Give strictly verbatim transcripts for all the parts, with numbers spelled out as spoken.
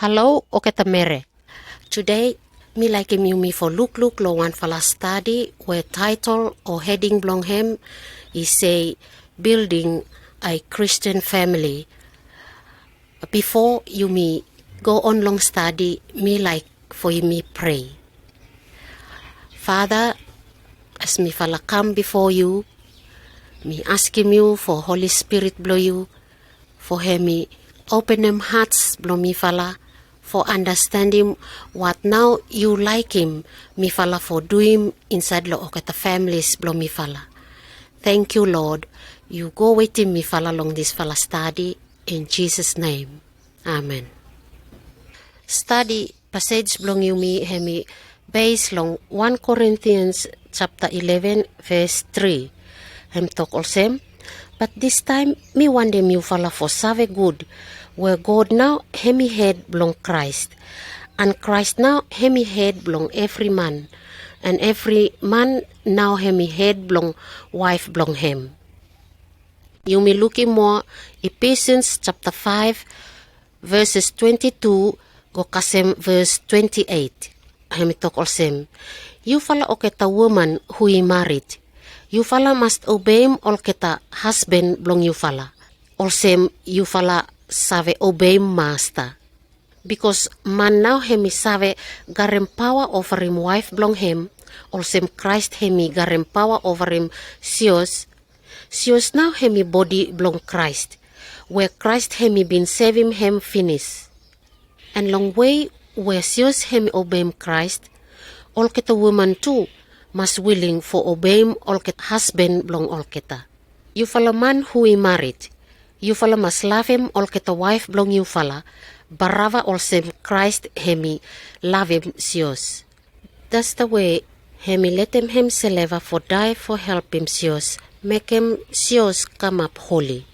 Halo, oketa Mere. Today, mi laekem yumi fo lukluk long wanfala stadi we taetol o heding blong hem i sei Building a Christian Family. Bifo yumi go on long stadi, mi laek fo yumi prei. Fada, as mifala kam bifo yu, mi askem yu fo Holi Spirit blong yu fo hem i openem hats blong mifala fo andastendim wat nao yu laekem mifala fo duim insaed long oketa familis blong mifala. Tangkiu Lod, yu go wetem mifala long disfala stadi, in Jesus' name. Amen. Stadi pasej blong yumi hem i beis long wan Corinthians japta eleven ves tri. Hem tok olsem, but distaem mi wantem yufala fo save gud we God nao hem i hed blong Kraes, an Kraes nao hem i hed blong evri man, an evri man nao hem i hed blong waef blong hem. Yumi lukim moa Ephesians japta faef veses twenti tu go kasem ves twenti eit. Hem i tok olsem, yufala oketa woman hu i marit, yufala mas obeim olketa hasben blong yufala, olsem yufala save obeim Masta. Bikos man nao hem i save garem paoa ovarim waef blong hem, olsem Kraes hem i garem paoa ovarim sios. Sios nao hem i bodi blong Kraes, we Kraes hem i bin sevem hem finis. An long wei we sios hem i obeim Kraes, olketa woman tu mas wiling fo obeim olketa hasben blong olketa. Yufala man hu i marit, yufala mas lavem olketa waef blong yufala barava olsem Kraes hem i lavem sios. Dasta we hem i letem hemselef fo dae fo helpem sios, mekem sios kamap holi.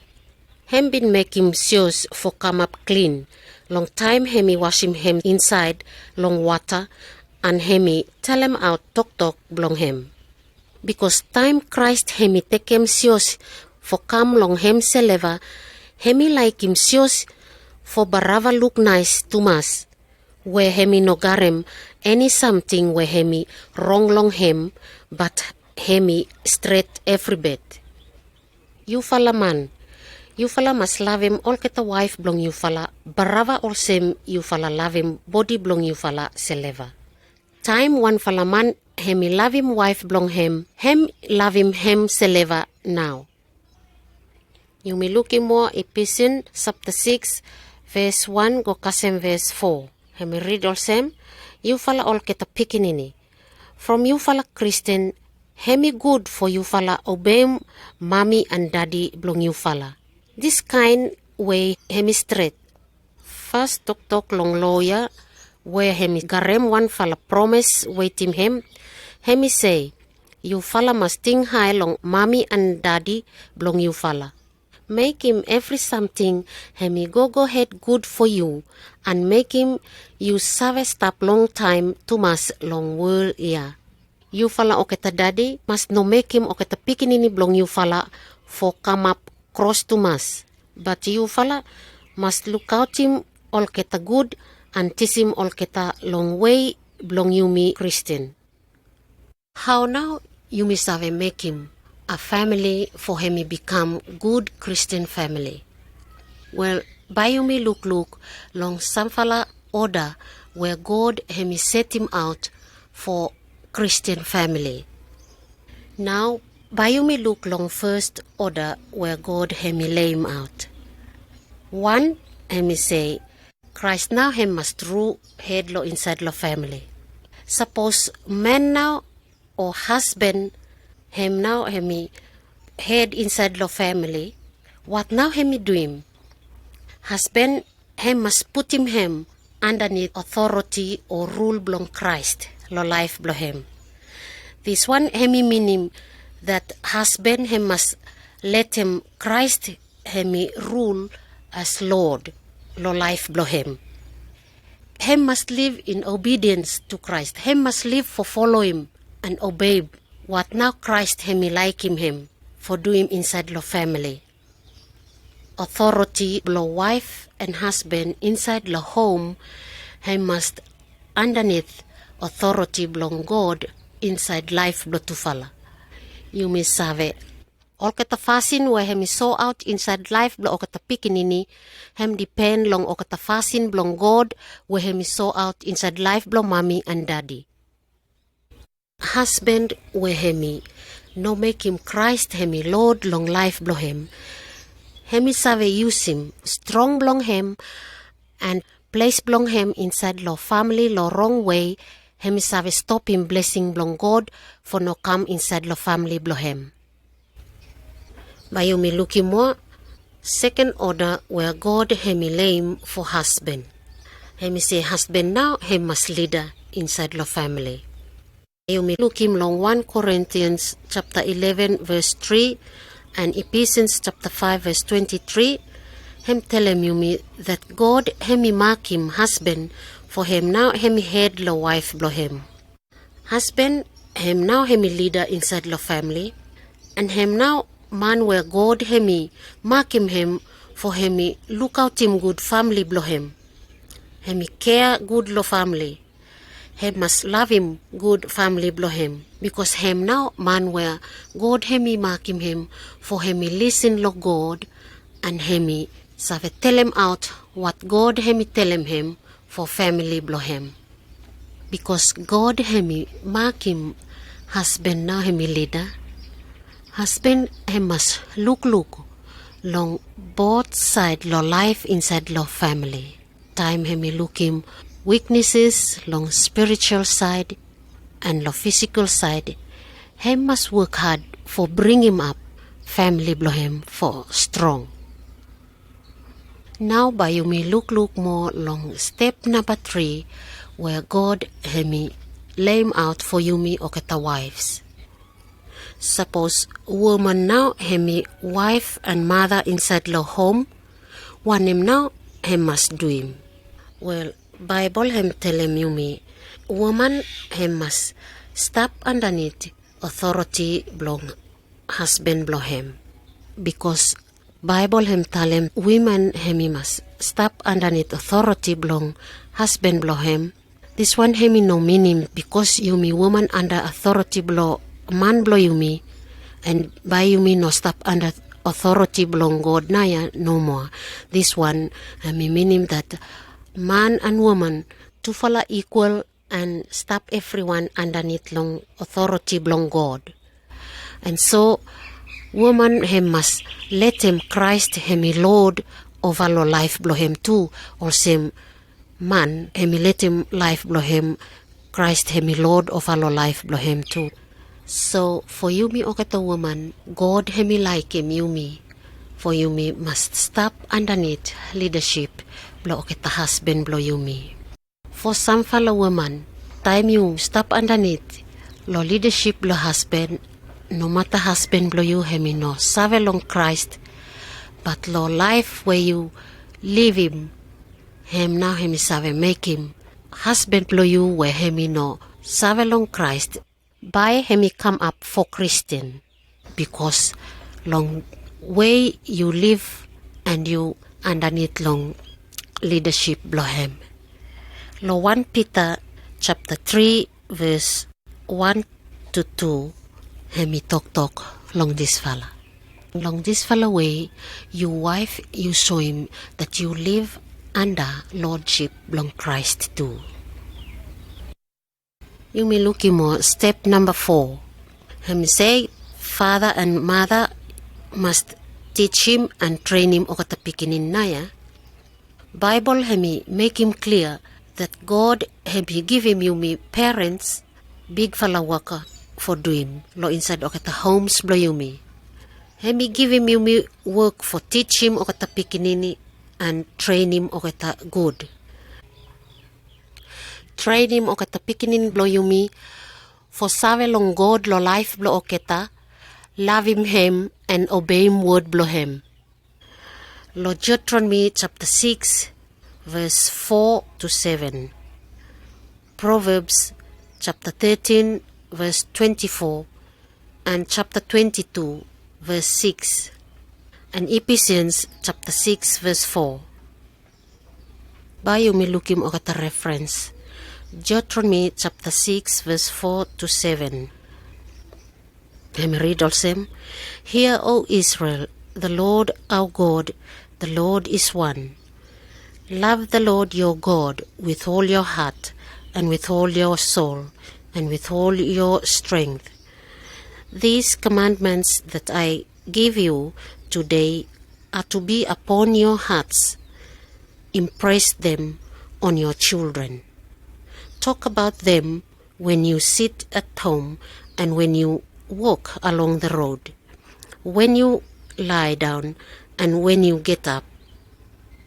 Hem bin mekem sios fo kamap klin long taem hem i wasem hem insaed long wata, an hem i talemaot toktok blong hem. Bikos taem Kraes hem i tekem sios fo kam long hemselef, hem i laekem sios fo barava luk naes tumas, we hem i no garem eni samting we hem i rong long hem, bat hem i stret evribet. Yufala man, yufala mas lavem olketa waef blong yufala barava olsem yufala lavem bodi blong yufala selef. Taem wanfala man hem i lavem waef blong hem, hem i lavem hemselef nao. Yumi lukim moa Ephesians japta sikis ves wan go kasem ves fo. Hem i rid olsem, yufala olketa pikinini, from yufala Kristian, hem i gud fo yufala obeim mami an dadi blong yufala. Dis kaen wei hem i stret. Fas toktok long loa ya, we hem i garem wanfala promes wetem hem, hem i sei, yufala mas ting hae long mami an dadi blong yufala. Mekem evri samting hem i gogohed gud fo yu, an mekem yu save stap longtaem tumas long wol ya. Yufala oketa dadi mas no mekem oketa pikinini blong yufala fo kamap kros tumas, bat yufala mas lukaotem olketa gud an tisem olketa long wei blong yumi Kristian. Hao nao yumi save mekem a famili fo hem i bikam gud Kristian famili? Wel, bae yumi lukluk long samfala oda we God hem i setemaot fo Kristian famili. Nao bae yumi luk long fes oda we God hem i leemaot. Wan, hem i sei, Kraes nao hem mas tru hed long insaed long famili. Sapos man nao o hasben hem nao hem i hed insaed long famili, wat nao hem i duim? Hasben hem mas putum hem andanit otoriti o rul blong Kraes long laef blong hem. Dis wan hem i minim dat hasben hem mas letem Kraes hem i rul as Lod long laef blong hem. Hem mas liv in obediens tu Kraes. Hem mas liv fo foloem an obeem wat nao Kraes hem i laekem hem fo duim insaed long famili. authority blong waif and hasben insaed long hom, hem must andanit authority blong God insaed laef blong tufala. Yumi save, olgeta fasin we hem i soaot insaed laef blong olgeta pikinini, hem dipen long olgeta fasin blong God we hem i soaot insaed laef blong mami and dadi. Hasben we hem i no mekem Kraes hem i Lod long laef blong hem, hem i save yusum strong blong hem and ples blong hem insaed long famili long rong wei, hem i save stopem blesing blong God from no kam insaed long famili blong hem. Bae yumi lukim moa second order we God hem i leim fo hasben. Hem i se hasben nao hem mas lida insaed long famili. Yumi lukim long one Corinthians chapter eleven verse three and Ephesians chapter five verse twenty-three. Hem telem yumi that God hem i makem hasben fo hem nao hem i hed long waef blong hem. Hasben hem nao hem i lida insaed long famili, and hem nao man we God hem i makem hem fo hem i lukaotem gud famili blong hem. Hem i kea gud long famili. Hem mas lavem gud famili blong hem, bikos hem nao man we God hem i makem hem fo hem i lisin long God, and hem i save telemaot wat God hem i telem hem fo famili blong hem. Bikos God hem i makem hasben nao hem i lida, hasben hem mas lukluk long both saed long laef insaed long famili. Taem hem i lukim weaknesses long spiritual saed and long physical saed, hem mas wok had fo bringem ap famili blong hem fo strong. Nao bae yumi lukluk moa long step namba tri we God hem i leim aot fo yumi olgeta waefs. Sapos woman nao hem i waef and mada insaed long hom, wanem nao hem mas duim? Wel, Baebol hem telem yumi woman hem mas stap andanit authority blong hasben blong hem. Bikos Baebol hem talem woman hem i mas stap andanit authority blong hasben blong hem. Diswan hem i no minim bikos yumi woman anda authority blong man blong yumi, and bae yumi no stap anda authority blong God naya nomoa. Diswan hem i minim that man and woman tufala equal and stap evriwan andanit long authority blong God. And so woman hem mas letem Kraes hem i Lod ova long laef blong hem tu, olsem man hem i letem laef blong hem Kraes hem i Lod ova long laef blong hem tu. So fo yumi olgeta woman, God hem i laekem yumi fo yumi mas stap andanit lidasip blong olgeta hasben blong yumi. Fo samfala woman, taem yu stap andanit long lidasip blong hasben, no mata hasben blong yu hem i no save long Kraes, bat long laef we yu livim, hem nao hem i save mekem hasben blong yu we hem i no save long Kraes, bae hem i kamap fo Kristin. Bikos long wei yu liv and yu andanit long lidasip blong hem. Long wan Pita japta tri ves wan tu tu, hem i toktok long disfala. Long disfala wei, yu waef yu soem that yu liv anda lodship blong Kraes tu. Yumi lukim moa step namba fo. Hem i sei, fada and mada mas tijim and trenim olgeta pikinini naya. Baebol hem i mekem klia that God hem i givim yumi parents bigfala wok fo duim long insaed olgeta homes blong yumi. Hem i givim yumi wok fo tijim olgeta pikinini and trenim olgeta gud. Trenim olgeta pikinini blong yumi fo save long God long laef blong olgeta, lavim hem and obeim wod blong hem. Long Deuteronomi japta sikis ves fo tu seven. Proverbs japta tetin ves twenti fo and japta twenti tu ves sikis. And Ephesians chapter six verse four. Bae yumi lukim oketa reference. Deuteronomy chapter six verse four to seven. Hemi read olsem: Hear, O Israel, the Lord our God, the Lord is one. Love the Lord your God with all your heart, and with all your soul, and with all your strength. These commandments that I give you today are to be upon your hearts. Impress them on your children. Talk about them when you sit at home and when you walk along the road, when you lie down and when you get up.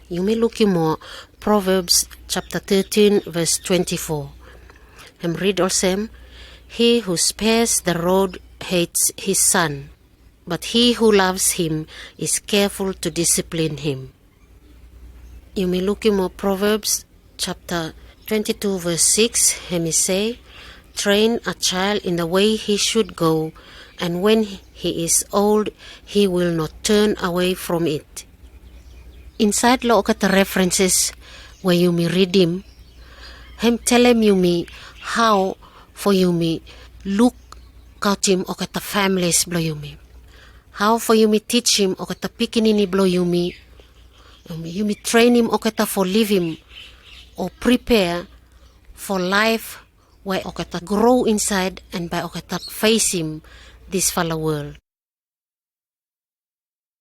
Yumi lukim Proverbs chapter thirteen verse twenty-four. Hemi read olsem: He who spares the rod hates his son, but he who loves him is careful to discipline him. Yumi lukim Proverbs chapter twenty-two verse six, hemi say: Train a child in the way he should go, and when he is old, he will not turn away from it. Insait lo oketa references we yumi ridim, hem telem yumi how for yumi luk autim oketa families blo yumi. How for yumi teachim oketa pikinini blo yumi. Um, yumi trainim oketa for livim or prepare for life where oketa grow inside and bae oketa facem this fala world.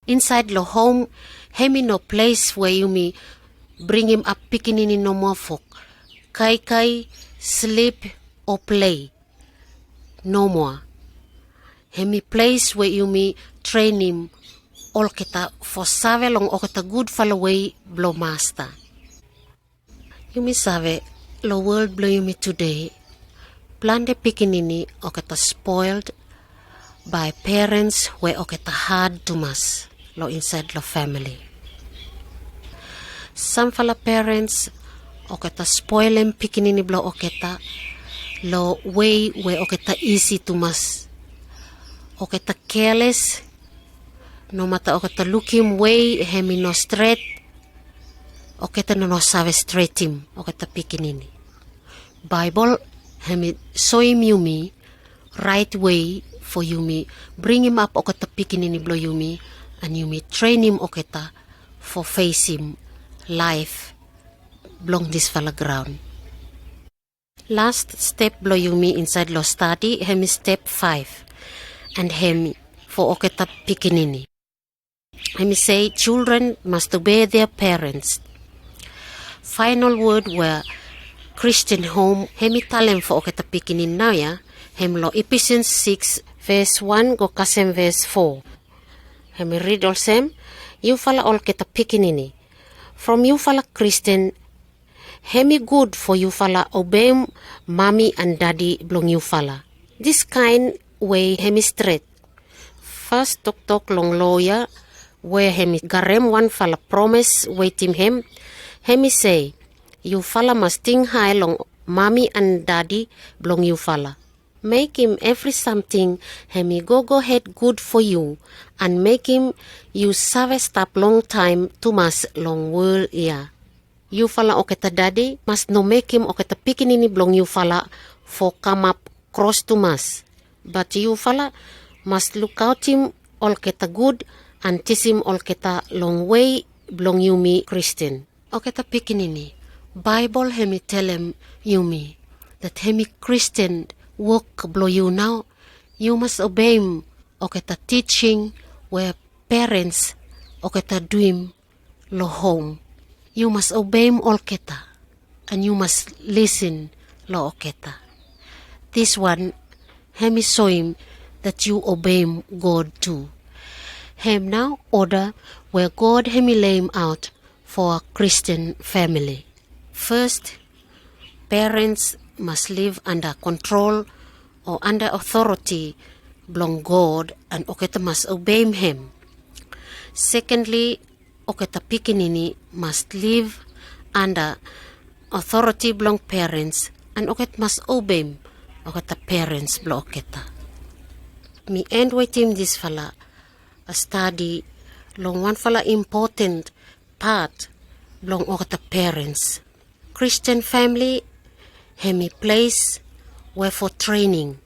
Insait lo home, hemi no place where yumi bringim up pikinini no more for kaikai, sleep, or play. No more. Hemi place where yumi trainim olketa for save long oketa good fala way blo Masta. Yumi save, lo world blo yumi today, plante pikinini oketa spoiled by parents we oketa hard tumas lo insait lo family. Sam fala parents oketa spoilem pikinini blo oketa lo way we oketa easy tumas. Oketa careless, no matter oketa lukim way hemi no straight, oketa no, no save straightim oketa pikinini. Bible hemi soim yumi right way for yumi bringim up oketa pikinini blo yumi, and yumi trainim oketa for facem life blong this fala ground. Last step blo yumi insait lo study, hemi step five, and hemi for oketa pikinini. Hemi say, children must obey their parents. Final word where Christian home, hemi talem for oketa pikinini nau ya, hemi lo Ephesians six verse one go kasem verse four. Hemi read olsem: Yu fala olketa pikinini, from yu fala Christian, hemi good for yu fala obeim mami and dadi blong yu fala. This kind way hemi straight. Fas toktok long lo ya, we hemi garem wan fala promes wetem hem, hemi say, yu fala mas ting high long mami and dadi blong yu fala. Mekem every samting hemi go go hed good for yu, and mekem yu save stap long taem tumas long world ya. Yu fala oketa dadi mas no mekem oketa pikinini blong yu fala for kamap kros tumas. But yu fala mas lukautim olketa good and tisem olketa long way blong yumi Christian. Oketa pikinini, Bible hemi telem yumi that hemi Christian work blo yu nau, yu mas obeim oketa teaching we parents oketa duim lo home. Yu mas obeim olketa, and yu mas listen lo oketa. This one hemi soim that yu obeim God too. Hem nau order we God hemi laim out for a Christian family. First, parents mas live under control or under authority blong God, and oketa mas obeim hem. Secondly, oketa pikinini mas live under authority blong parents, and oketa mas obeim oketa parents blo oketa. Mi end wetem this fala a study long wanfala important part blong oketa parents. Christian family hemi place we for training.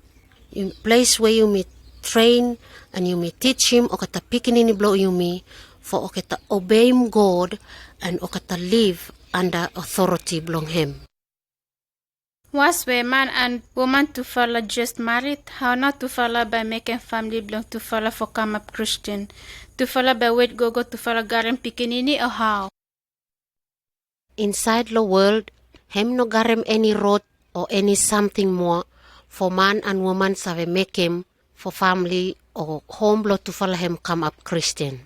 Place we yumi train and yumi teach him oketa pikinini blong yumi for oketa obey him God and oketa live under authority blong him. Was we man and woman tufala just married, how now tufala bai mekem family blong tufala for come up Christian? Tufala bai wait gogo tufala garem pikinini o how? Inside lo world, hem no garem any road o any something more for man and woman save mekem for family o home blong tufala hem come up Christian.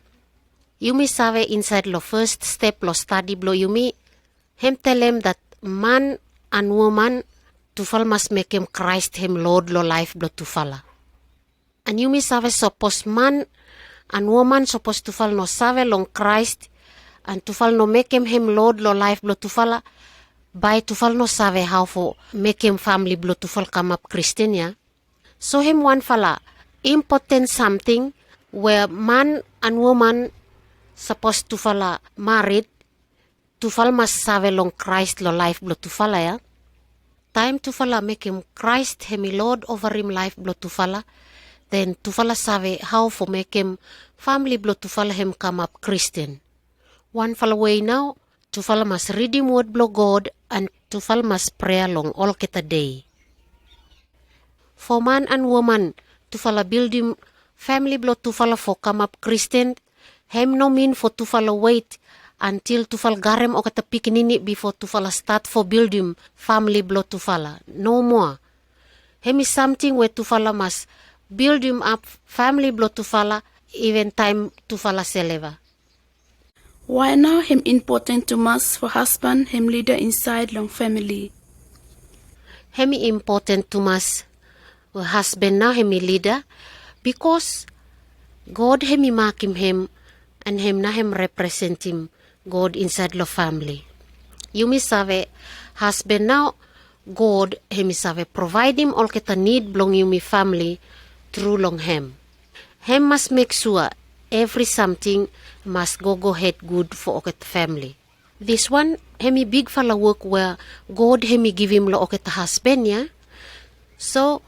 Yumi save inside lo first step lo study blong yumi, hem telem that man and woman tufala mas mekem Christ hem Lord lo life blong tufala. And yumi save suppose man and woman suppose tufala no save long Christ and tufala no mekem hem Lord lo life blong tufala, bai tufala no save how for mekem family blong tufala come up Christian ya. So hem wanfala important something where man and woman suppose tufala married, tufala mas save long Christ lo life blong tufala ya. Time tufala mekem Christ hemi Lord over him life blong tufala, then tufala save how for mekem family blong tufala hem come up Christian. Wanfala way now, tufala mas reading word blong God and tufala mas prayer long olketa day. For man and woman tufala building family blong tufala for come up Christian, hem no mean for tufala wait until tufala garem oketa pikinini before tufala start for building family blong tufala. No more. Hemi something we tufala mas building up family blong tufala even time tufala seleva. Why now hem important tumas for husband hem leader inside long family? Hemi important tumas we husband now hemi leader, because God hemi makem hem and hem now hem representim God inside lo family. Yumi save husband now God hemi save providem olketa need blong yumi family through long hem. Hem mas make sure every something mas gogo head good for oketa family. This one hemi bigfala work where God hemi givim lo oketa husband ya. So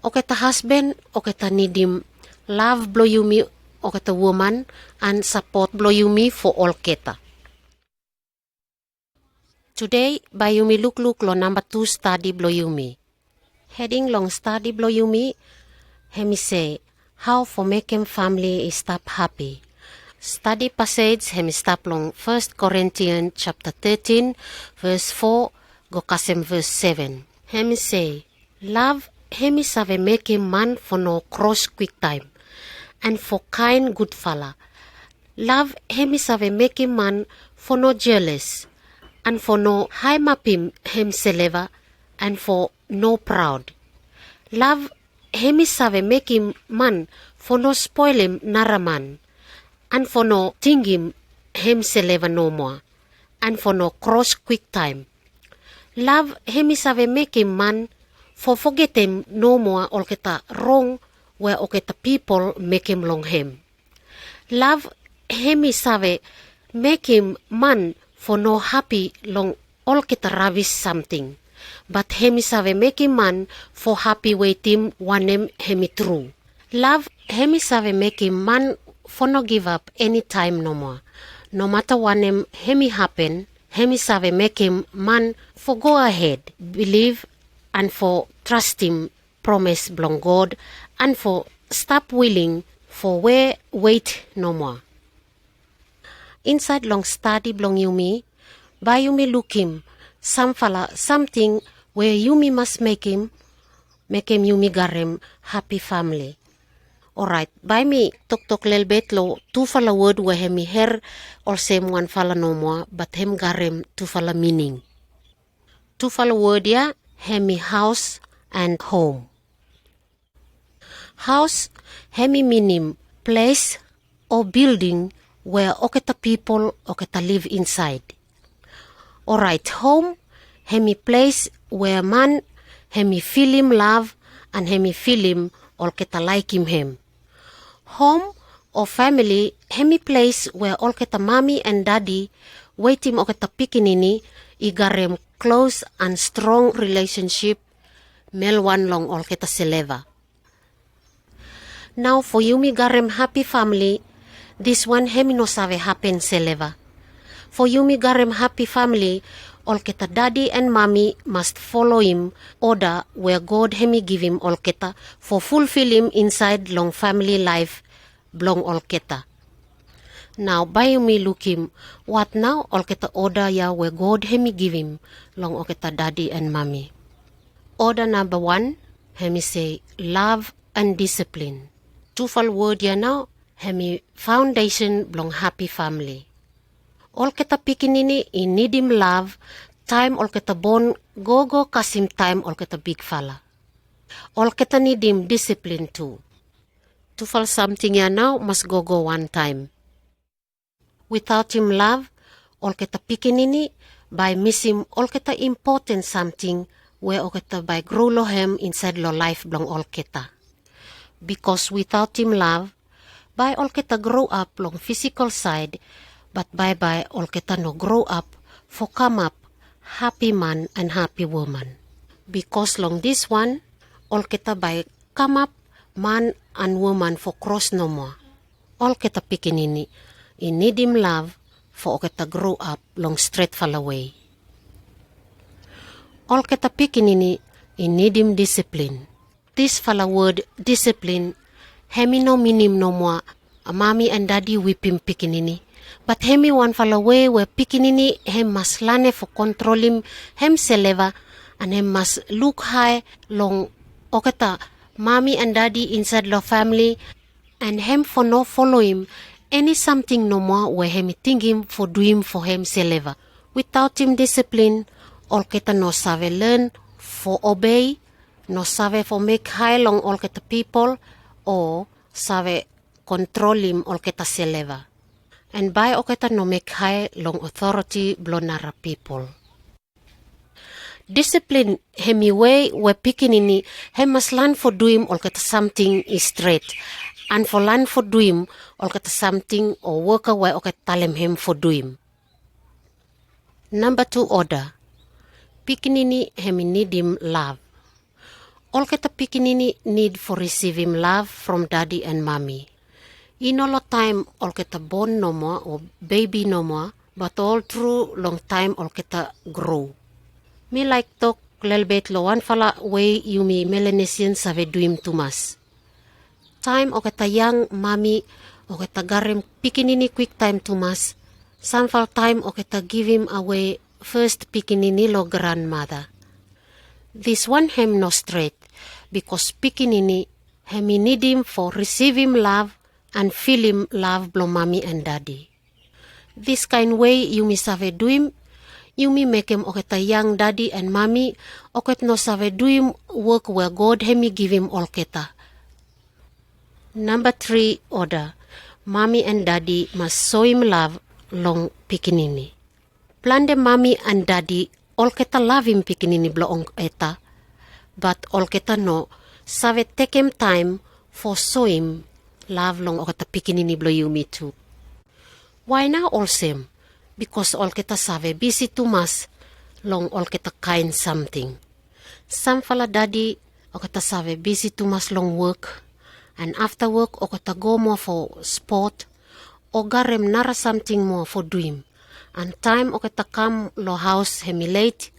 oketa husband oketa nidim love blong yumi oketa woman and support blong yumi for olketa. Today bai yumi lukluk lo number two study blong yumi. Heading long study blong yumi hemi sei, how for mekem family i stap happy. Study passage hemi stap long First Corinthians chapter thirteen, verse four go kasem verse seven. Hemi sei, love hemi save mekem man for no cross quick time and for kind gudfala. Love hemi save mekem man for no jealous and for no haimapim hemseleva and for no proud. Love hemi save mekem man for no spoilem nara man and for no tingim hemseleva no more and for no cross quick time. Love hemi save mekem man for fogetem no more olketa wrong we oketa people mekem long hem. Love hemi save mekem man for no happy long olketa rabis something, but hemi save mekem man for happy wetem wanem hemi tru. Love hemi save mekem man for no give up any time no more. No matter wanem hemi happen, hemi save mekem man for go ahead, believe and for trustem promise blong God and for stap willing for we wait no more. Inside long study blong yumi, bai yumi lukim samfala something we yumi mas mekem, mekem yumi garem happy family. Alright, bai mi toktok lelbet lo tufala word we hemi her olsem wanfala no more, but hem garem tufala meaning. Tufala word ya hemi house and home. House hemi minim place o building we oketa people oketa live inside. Alright, home hemi place we man hemi filim love and hemi filim olketa laikim hem. Home O famili, hemi ples we olketa mami and dadi wetem olketa pikinini i garem klos and strong relationship melwan long olketa seleva. Nao fo yumi garem hapi famili, diswan hemi no save hapen seleva. Fo yumi garem hapi famili, olketa dadi and mami must foloim oda we God hemi givim olketa fo fulfilim insaed long famili laef blong olketa. Nao bae yumi lukim wat nao olketa oda ya we God hemi givim long olketa dadi and mami. Oda namba wan, hemi sei love and discipline. Tufala wod ya nao hemi faundesen blong hapi famili. Olketa pikinini i nidim love taem olketa bon gogo kasim taem olketa bigfala. Olketa nidim disiplin tu. Tufala samting ya nao mas gogo wan taem. Witaotim love, olketa pikinini bae misim olketa impoten samting we olketa bae gro long hem insaed long laef blong olketa. Bikos witaotim love, bae olketa gro ap long fisikol saed, bat bae bae olketa no gro ap fo kamap hapi man and hapi woman. Bikos long diswan, olketa bae kamap man and woman fo kros nomoa. Olketa pikinini i nidim love fo olketa gro ap long stretfala wei. Olketa pikinini i nidim disiplin. Disfala wod disiplin hemi no minim nomoa mami and dadi wipim pikinini. Bat hemi wanfala wei we pikinini hem mas lane fo kontrolim hem seleva, and hem mas luk hae long olketa mami and dadi insaed long famili, and hem fo no foloim eni samting nomoa we hemi tingim fo duim fo hem seleva. Witaotim disiplin, olketa no save len fo obei, no save fo mek hae long olketa pipol, o save kontrolim olketa seleva. And bae olketa no mek hae long otoriti blong nara pipol. Disiplin hemi wei we pikinini hem mas lan fo duim olketa samting i stret, and fo lan fo duim olketa samting o wok we olketa talem hem fo duim. Namba tu oda, pikinini hemi nidim love. Olketa pikinini nid fo risivim love from dadi and mami. I no long taem olketa bon nomoa o bebi nomoa, bat ol tru long taem olketa gro. Mi laek tok lelebet long wanfala wei yumi Melanesian save duim tumas. Taem olketa yang mami olketa garem pikinini kwiktaem tumas, samfala taem olketa givim awe fes pikinini long granmata. Diswan hem no stret, bikos pikinini hemi nidim fo risivim love and filim love blong mami and dadi. Diskaen wei yumi save duim, yumi mekem olketa yang dadi and mami olketa no save duim wok we God hemi givim olketa. Namba tri oda, mami and dadi mas soim love long pikinini. Plante mami and dadi olketa lavim pikinini blong olketa, bat olketa no save tekem taem fo soim love long olketa pikinini blong yumi tu. Wae nao olsem? Bikos olketa save bisi tumas long olketa kaen samting. Samfala dadi olketa save bisi tumas long wok, and afta wok olketa go moa fo spot o garem nara samting moa fo duim. And taem olketa kam long haos hemi let,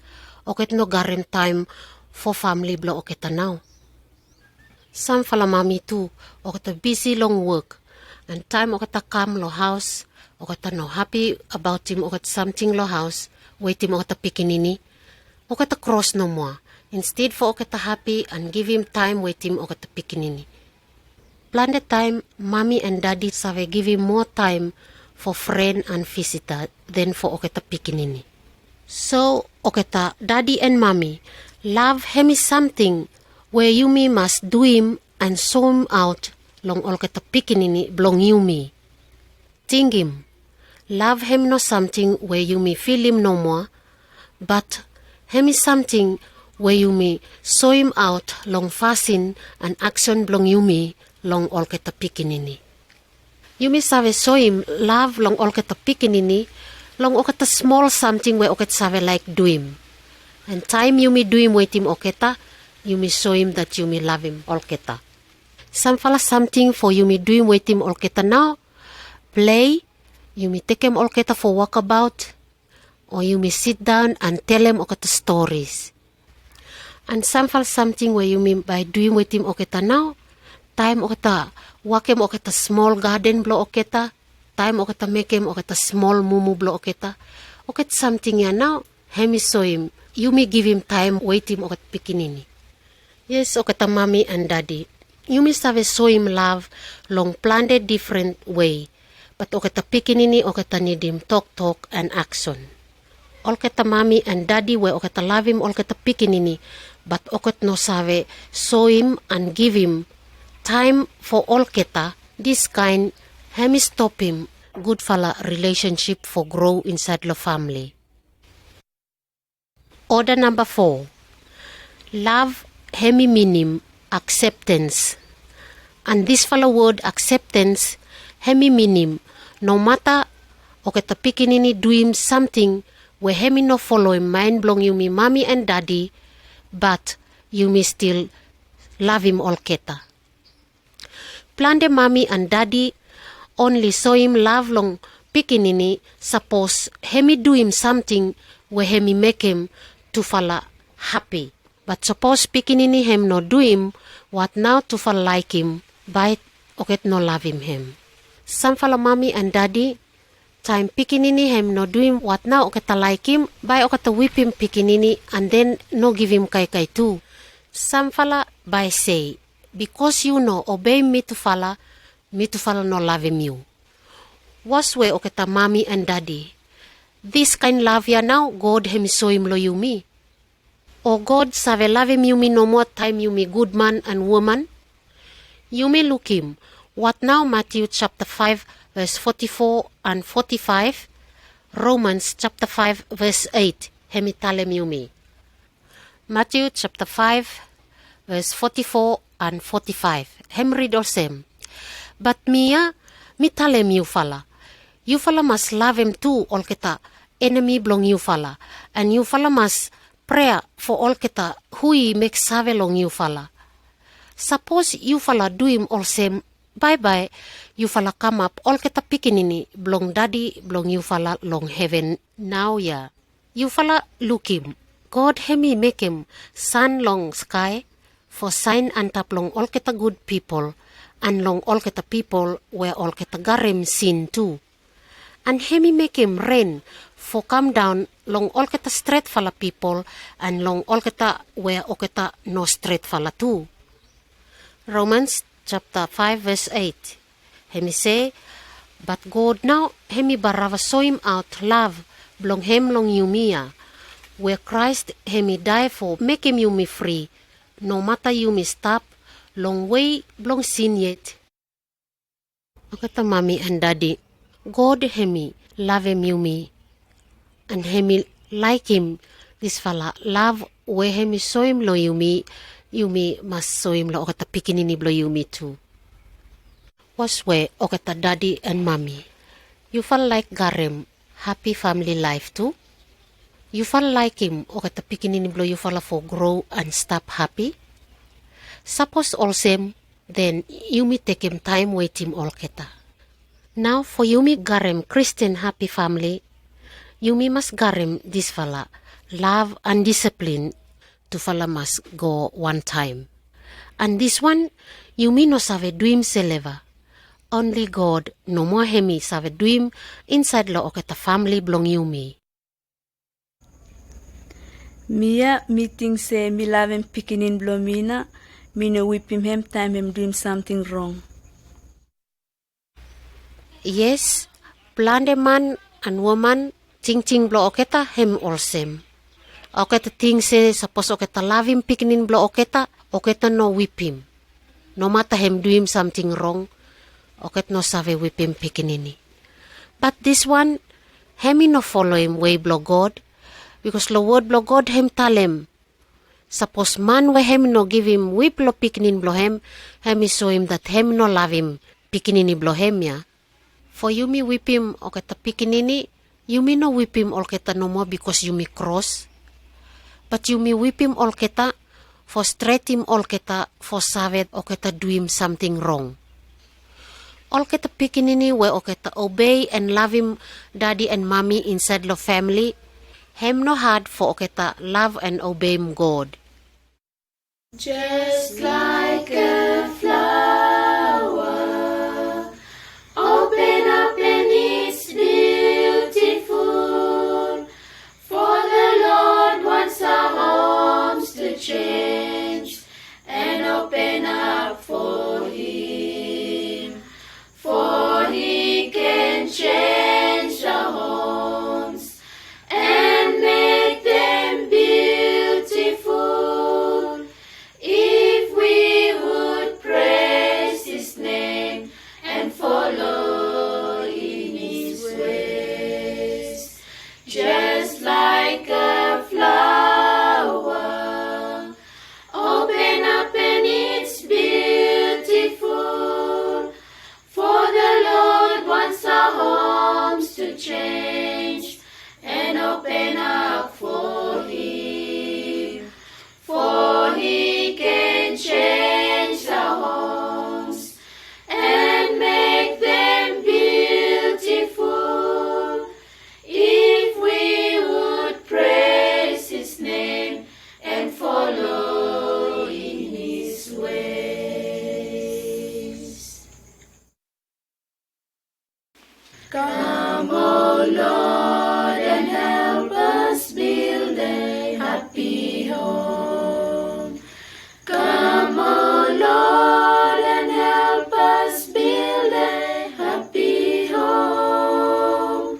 olketa no garem taem fo famili blong olketa nao. Samfala mami tu olketa bisi long wok, and taem olketa kam long haos, olketa no hapi abaotim olketa samting long haos wetem olketa pikinini, olketa kros nomoa, insted fo olketa hapi and givim taem wetem olketa pikinini. Plante taem mami and dadi save givim moa taem fo fren and visita den fo olketa pikinini. So olketa dadi and mami, love hemi samting we yumi mas duim and soim aot long olketa pikinini blong yumi. Tingim, love hemi no samting we yumi filim nomoa, bat hemi samting we yumi soim aot long fasin and aksen blong yumi long olketa pikinini. Yumi save soim lav long olgeta pikinini long olgeta smol samting we olgeta save laek duim. An taem yumi duim wetem olgeta, yumi soim dat yumi lavem olgeta. Samfala samting fo yumi duim wetem olgeta nao: plei, yumi tekem olgeta fo wakabaot, o yumi sitdaon an telem olgeta storis. An samfala samting we yumi bae duim wetem olgeta nao: taem olgeta wokem olgeta smol gaden blo olgeta, taem olgeta mekem olgeta smol mumu blo olgeta. Olgeta samting ya nao hem i soim yumi givim taem wetem olgeta pikinini. Yes, olgeta mami an dadi, yumi save soim lav long plante difren wei, bat olgeta pikinini olgeta nidim toktok an akson. Olgeta mami an dadi we olgeta lavem olgeta pikinini, bat olgeta no save soim an givim taem fo olgeta, dis kaen hem i stopem gudfala rilesensip fo grow insaed long famle. Oda namba fo. Lav hem i minim akseptens. An disfala wod akseptens hem i minim, no mata olgeta pikinini duim samting we hem i no foloem maen blong yumi mami an dadi, bat yumi stil lavem olgeta. Plante mami an dadi onli soim lav long pikinini sapos hem i duim samting we hem i mekem tufala hapi. Bat sapos pikinini hem no duim wat nao tufala laekem, bae olgeta no lavem hem. Samfala mami an dadi, taem pikinini hem no duim wat nao olgeta laekem, bae olgeta wipem pikinini an den no givim kaikai tu. Samfala bae sei, bikos yu no obeim mi tufala, mi tufala no lavem yu. Was we olgeta mami an dadi, dis kaen lav ya nao God hem i soim long yumi. O God save lavem yumi nomoa taem yumi gud man an woman? Yumi lukem wat nao Matiu japta faef ves foti fo an foti faef, Romans japta faef ves eit hem i talem yumi. Matiu japta faef ves foti fo an foti faef hem rid olsem: Bat mi ya mi talem yufala, yufala mas lavem tu olgeta enemi blong yufala, an yufala mas prea fo olgeta hu i mek save long yufala. Sapos yufala duim olsem, baebae yufala kamap olgeta pikinini blong dadi blong yufala long heven nao ya. Yufala lukem, God hem i mekem san long skae fo saen antap long olgeta gud pipol, an long olgeta pipol we olgeta garem sin tu. An hem i mekem ren fo kamdaon long olgeta stretfala pipol, an long olgeta we olgeta no stretfala tu. Romans japta faef ves eit. Hem i sei, bat God nao hem i barava soemaot lav blong hem long yumi ya, we Kraes hem i dae fo mekem yumi fri, no mata yumi stap long wei blong sin yet. Olgeta mami an dadi, God hem i lavem yumi, an hem i laekem disfala lav we hem i soem long yumi, yumi mas soem long olgeta pikinini blong yumi tu. Was we olgeta dadi an mami, yufala laek garem hapi famle laef tu? Yufala laekem olgeta pikinini blong yufala fo grow an stap hapi? Sapos olsem, den yumi tekem taem wetem olgeta. Nao fo yumi garem Kristian hapi famle, yumi mas garem disfala lav an disiplin, tufala mas go wan taem. An diswan yumi no save duim seleva. Onli God nomoa hem i save duim insaed long olgeta famle blong yumi. Mi ya mi ting se mi lavem pikinini blong mi na, mi no wipem hem taem hem duim samting rong. Yes, plante man an woman tingting blong olgeta hem olsem. Olgeta ting se sapos olgeta lavem pikinini blong olgeta, olgeta no wipem. No mata hem duim samting rong, olgeta no save wipem pikinini. Bat diswan hem i no foloem wei blong God, bikos long wod blong God hem talem, sapos man we hem i no givim wip long pikinini blong hem, hem i soem dat hem i no lavem pikinini blong hem ya. For yumi wipim olketa pikinini, yumi no wipim olketa nomo bikos yumi kros. Bat yumi wipim olketa for stretim olketa for save olketa duim samting rong. Olketa pikinini we olketa obei and lavim dadi and mami insaed long famili, hem no had for olketa lav and obeim God. Just like a flower, open up and it's beautiful. For the Lord wants our homes to change and open up for Him. For He can change our homes and make them beautiful. If we would praise His name and follow in His ways, just like a flower, open up and it's beautiful. For the Lord wants our homes to change and open up for Him. For He can change our homes and make them beautiful. If we would praise His name and follow in His ways. Come, O Lord, and help us build a happy home. Come, O Lord, and help us build a happy home.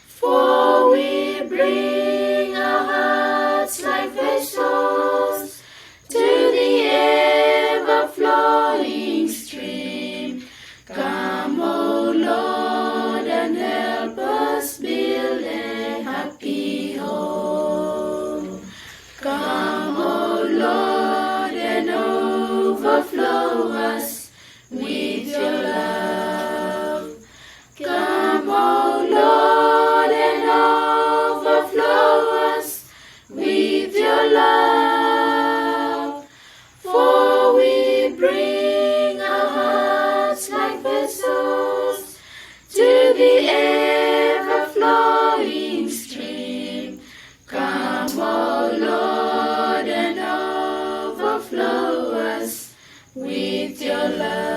For we bring our hearts like vessels to the ever-flowing stream. Come, O Lord, and help us build a happy home. Come, O Lord, and overflow us with your love. Come, O Lord, and overflow us with your love. For we bring our hearts like vessels to the ever-flowing stream. Come, O Lord, and overflow us with your love.